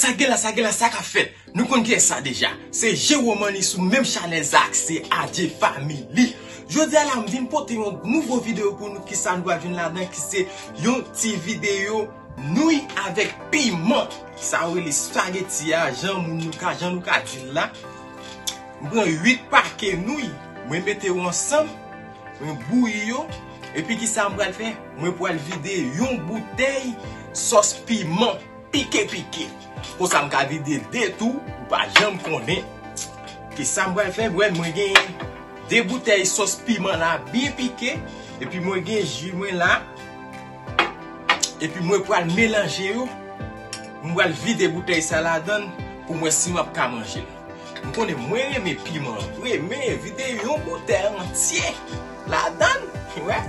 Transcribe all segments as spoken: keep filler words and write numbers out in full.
Sa gen la, sa gen la, sa k ap fèt? Nou konn kiyès sa deja. Se Jewòm Annis sou menm chanèl sa ak se Adje Family. Jodi a la, m vin pote yon nouvo videyo pou nou. Kisa nou pral jwenn ladan, ki se yon ti videyo nouy avèk piman. Sa yo rele spaghetti a, jan moun nou ka, jan nou ka di l la. M pran uit pake nouy, mwen mete yo ansanm, mwen bouyi yo, epi kisa m pral fè? Mwen pral vide yon boutèy sòs piman pike pike. Konsa m ka vide de tou, ou pa janm konnen. Kisa m pral fè? Wè, mwen gen de boutèy sòs piman la byen pike, epi mwen gen ji mwen la, epi mwen pral melanje yo. Mwen pral vide boutèy sa ladan l pou mwen si m ap ka manje l. M konnen mwen renmen piman vre, men vide yon boutèy antye ladan l, wè.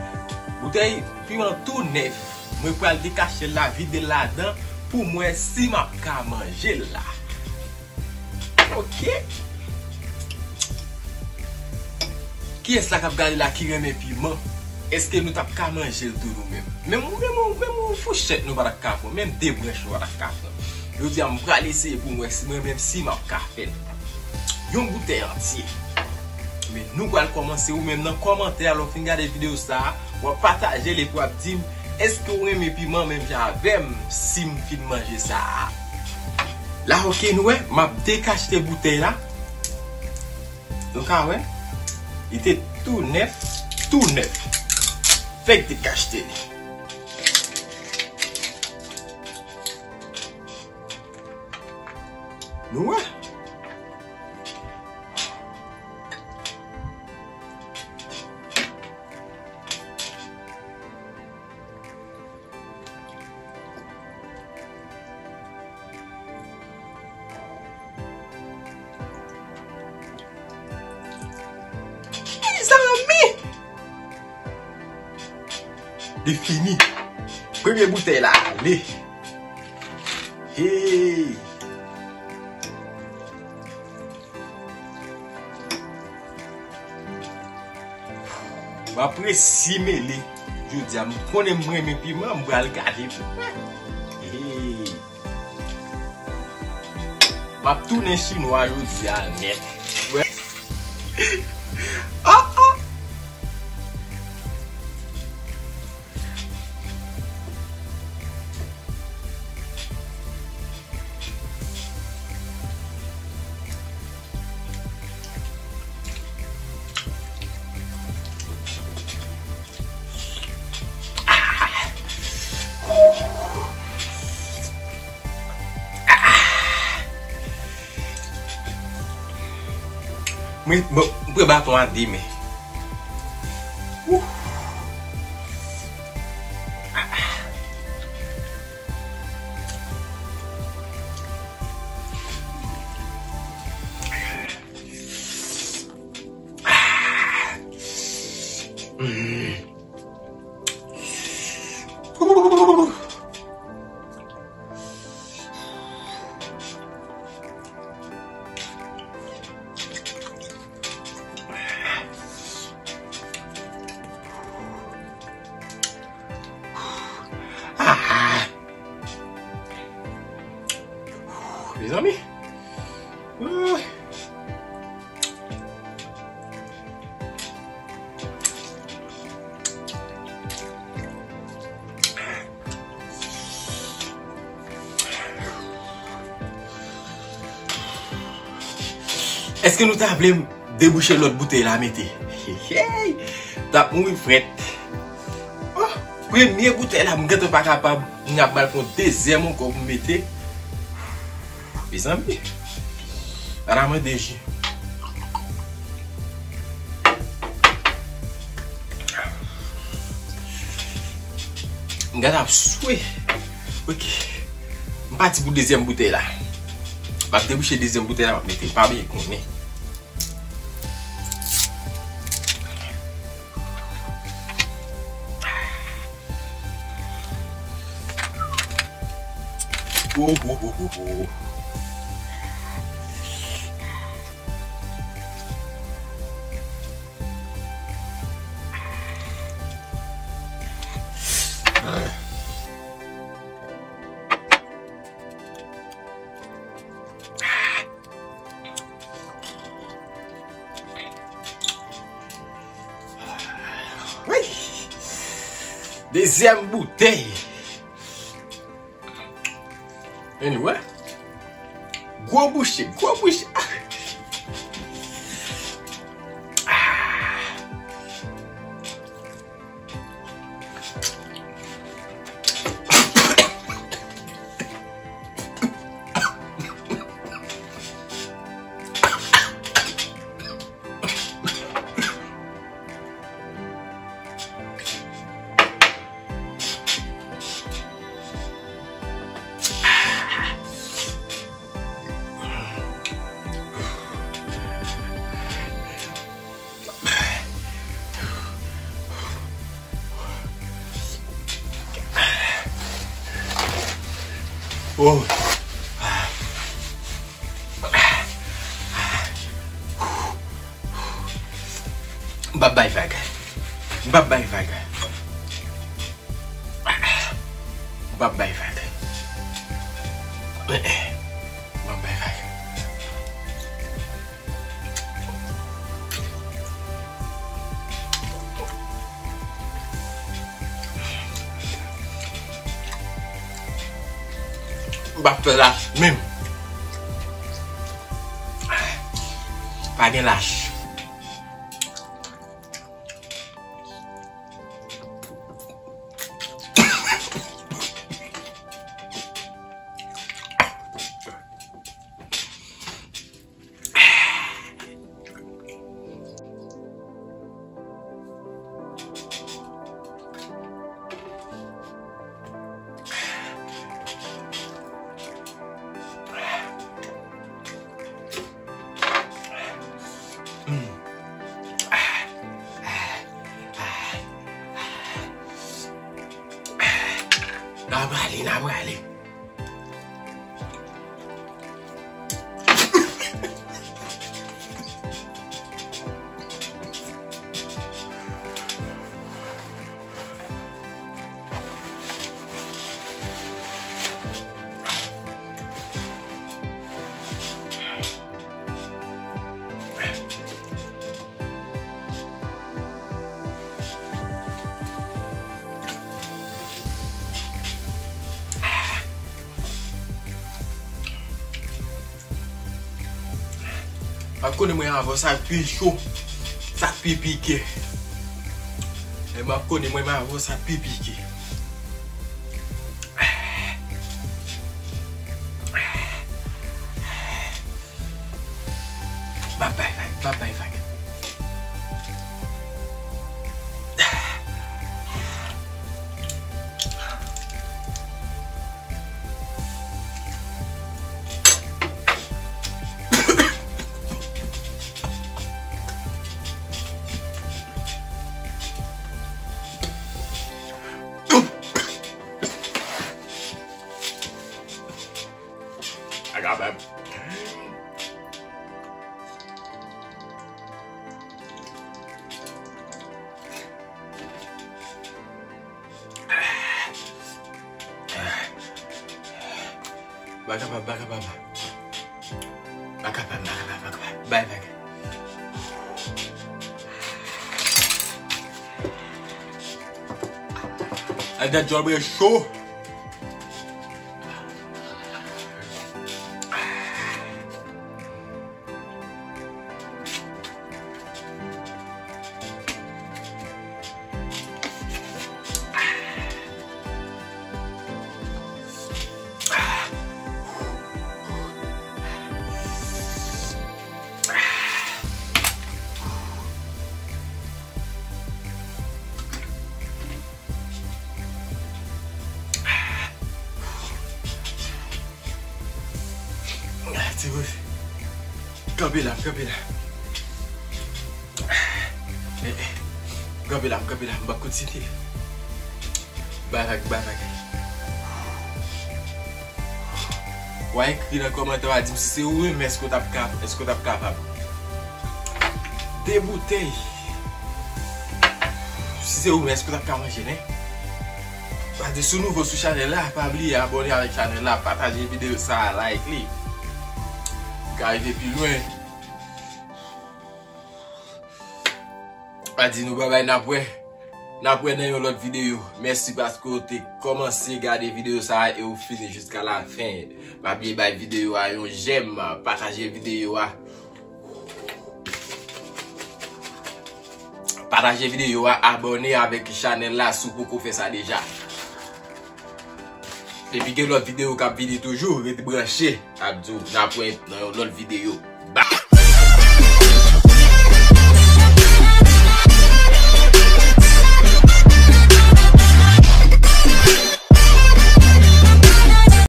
Boutèy piman tou nèf. Mwen pral dekache l la, vide l ladan pou mwen si m ap ka manje l la. Ok. Kiyès la k ap gade la ki renmen piman? Èske nou t ap ka manje l tou nou menm? Menm, menm, menm yon fouchèt nou pa t ap ka pran, menm de branch nou pa t ap ka pran. Jodi a, m pral eseye pou m wè si mwen menm si m ap ka fè l. Yon boutèy antye. Men nou pral kòmanse, ou menm nan kòmantè a, lè w fin gade videyo sa a, w ap pataje l epi w ap di m, èske w renmen piman menm jan avè m si m fin manje sa a? La, ok, nou wè, m ap dekachte boutèy la. Nou ka wè, li te tou nèf, tou nèf. Fèk dekachte li. Nou wè. Mezanmi! Li fini. Premye boutèy la ale. Hey! M ap resi mele. Jodi a, m konnen m renmen piman, m pral gade pou mwen. Hey. M ap tounen chinwa jodi a nèt. Wè. Oh, oh. Mwen, bon, m pran baton a de men. Wouh. Ah! Mezanmi. Ah. Èske nou ta vle m debouche lòt boutèy la mete? Hey! T ap mouri frèt. Oh, premye boutèy la, m gentan pa kapab. M ap ba l pou yon dezyèm ankò pou m mete. Mezanmi. Ala mwen deje. M gade ap swe. Ok. M pati pou dezyèm boutèy la. M ap debouche dezyèm boutèy la, m ap mete pa byen konnen. Oh, oh, oh, oh, oh. Ay! Dezyèm boutèy. Anyway. Gwo bouche, gwo bouche. Oh. M p ap bay vag. M p ap bay vag. M p ap bay vag. M p ap bay vag. M p ap fè lach menm. Pa gen lach. N a prale, n a prale. Mwen konnen mwen avè w sa pi cho, sa pi pike. E mwen konnen mwen avè w sa pi pike. M ap bay vag, m ap bay vag. Pa kapab. Pa kapab, pa kapab. Pa kapab, pa kapab, pa kapab. Bay vag. Al dat djòb e cho. Ti bout. Kanpe la, kanpe la. Eh, eh. Kanpe la, kanpe la, m p ap kontinye. Bay vag, bay vag. W a ekri nan kòmantè, w a di m si se ou menm, èske w t ap ka, èske w t ap kapab? De boutèy. Si se ou menm, èske w t ap ka manje, nen? Sa di, si w nouvo sou chanèl la, pa bliye abòne avèk chanèl la, pataje videyo sa a, like li. Pou ka rive pi lwen. Sa di, nou babay n ap wè. N ap wè nan yon lòt videyo. Mèsi paske w te kòmanse gade videyo sa a e w fini jiska la fen. Pa bliye bay videyo a yon jèm, pataje videyo a. Pataje videyo a, abòne avèk chanèl la si w poko fè sa deja. Epi gen lòt videyo k ap vini toujou, ret branche. Ap di w, n ap wè nan yon lòt videyo.